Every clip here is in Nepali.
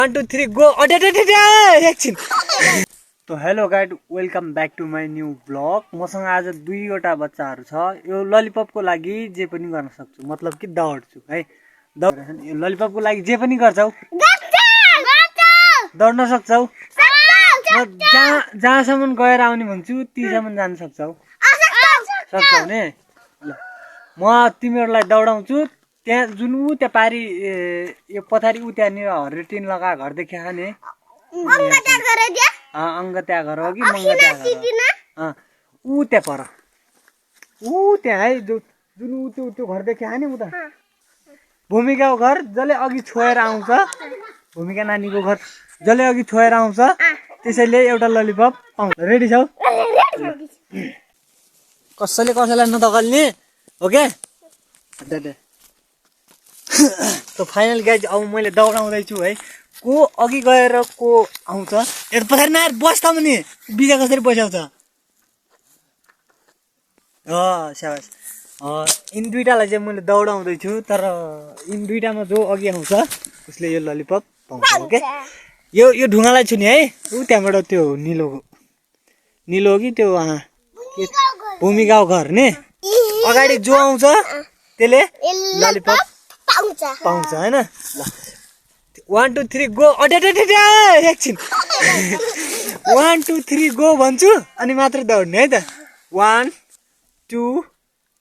1 2 3 गो एकछिन। तो hello guide, welcome back to my new blog. मसँग आज दुईवटा बच्चाहरू छ। यो ललिपपको लागि जे पनि गर्न सक्छु, मतलब कि दौड्छु है। यो ललिपपको लागि जे पनि गर्छौ, दौड्न सक्छौ। म जहाँसम्म गएर आउने भन्छु तीसम्म जान सक्छौ। सक्छौ नि? ल म तिमीहरूलाई दौडाउँछु। त्यहाँ जुन ऊ त्यहाँ पारी यो पथारी ऊ त्यहाँनिर हरियो टिन लगा घर देखि खाने अङ्ग त्यहाँ घर हो कि मङ्ग त्यहाँ घर ऊ त्यहाँ पर ऊ त्यहाँ है जुन ऊ त्यो घर देखि खाने उता भूमिकाको घर जसले अघि छोएर आउँछ, भूमिका नानीको घर जसले अघि छोएर आउँछ त्यसैले एउटा ललिपप पाउँछ। रेडी छौ? कसैले कसैलाई नदगल्ने हो क्या? तो फाइनल गाइज, अब मैले दौडाउँदैछु है। को अघि गएर को आउँछ यता पछाडि नआएर बस्छ नि, बिजा कसरी बस्याउँछ। स्याबास। यिन दुइटालाई चाहिँ मैले दौडाउँदैछु, तर यिन दुइटामा जो अघि आउँछ उसले यो ललिपप पाउँछ। ओके, यो ढुङ्गालाई छु नि है। ऊ त्यहाँबाट त्यो निलो हो कि त्यो भूमिकाको घर नि अगाडि जो आउँछ त्यसले ललिपप पाउँछ हैन। ल 1 2 3 गो एकछिन। 1 2 3 गो भन्छु अनि मात्र दौड्ने है त। 1 2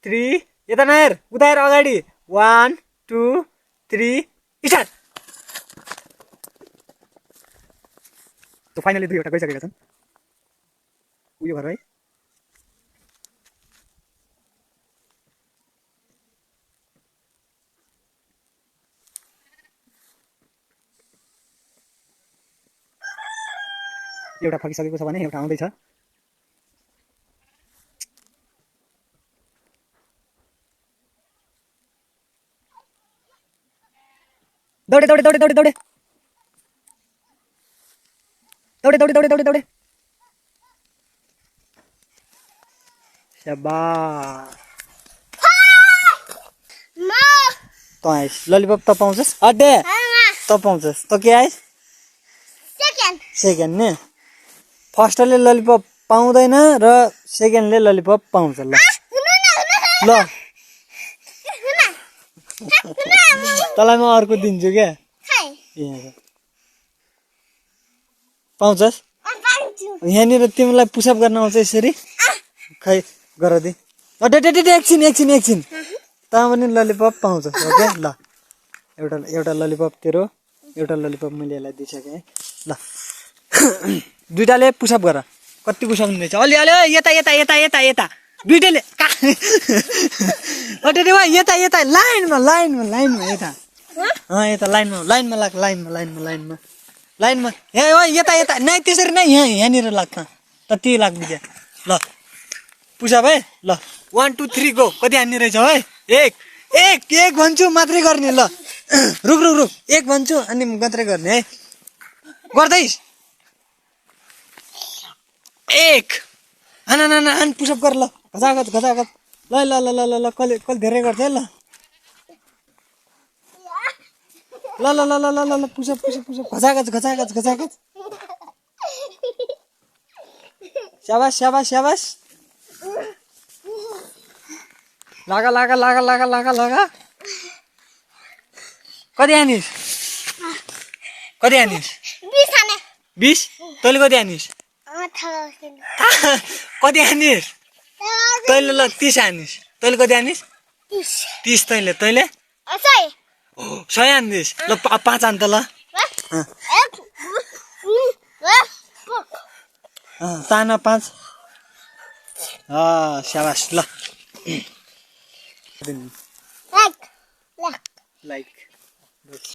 3 यता नहेर उता हेर अगाडि। 1 2 3 स्टार्ट। तो फाइनली दुईवटा गइसकेका छन्। उयो घर है। एउटा फकिसकेको छ भने एउटा आउँदैछ। दौडे दौडे दौडे दौडे दौडे दौडे दौडे दौडे दौडे दौडे शाबास। त ललिपप त पाउँछस्? अड्डे त पाउँछस् त के आइस? सेकेन्ड ने फर्स्टले ललिपप पाउँदैन र सेकेन्डले ललिपप पाउँछ। ल ल तँलाई म अर्को दिन्छु क्या। पाउँछस्? यहाँनिर तिमीलाई पुसअप गर्न आउँछ यसरी? खै गर दि। एकछिन त पनि ललिपप पाउँछ। ओके ल, एउटा ललिपप तेरो, एउटा ललिपप मैले यसलाई दिइसकेँ है। ल दुइटाले पुसअप गर। कति पुसअप हुँदैछ? अलि अलि यता यता यता यता यता दुइटाले यता यता लाइनमा यता यता लाइनमा लाग लाइनमा यता यता नै त्यसरी नै यहाँनिर लाग्छ त त्यही लाग्नु क्या। ल पुसअप है। ल 1 2 3 गो। कति हान्ने रहेछौ है? एक भन्छु मात्रै गर्ने। ल रुक एक भन्छु अनि मात्रै गर्ने है। गर्दैस्? एक हान पुसअप गर। ल घचाघच ल कले धेरै गर्छ है। ल पुसअप घचाघच। स्याबास। लागा। कति हानिस्? 20? तैँले कति हानिस्? कति हानिस् तैँले? ल 30 हानिस्। तैँले कति हानिस्? 30 तैँले 100 हान्दिस्। ल 5 हान त। ल ताना 5। स्याबास। ल लाइक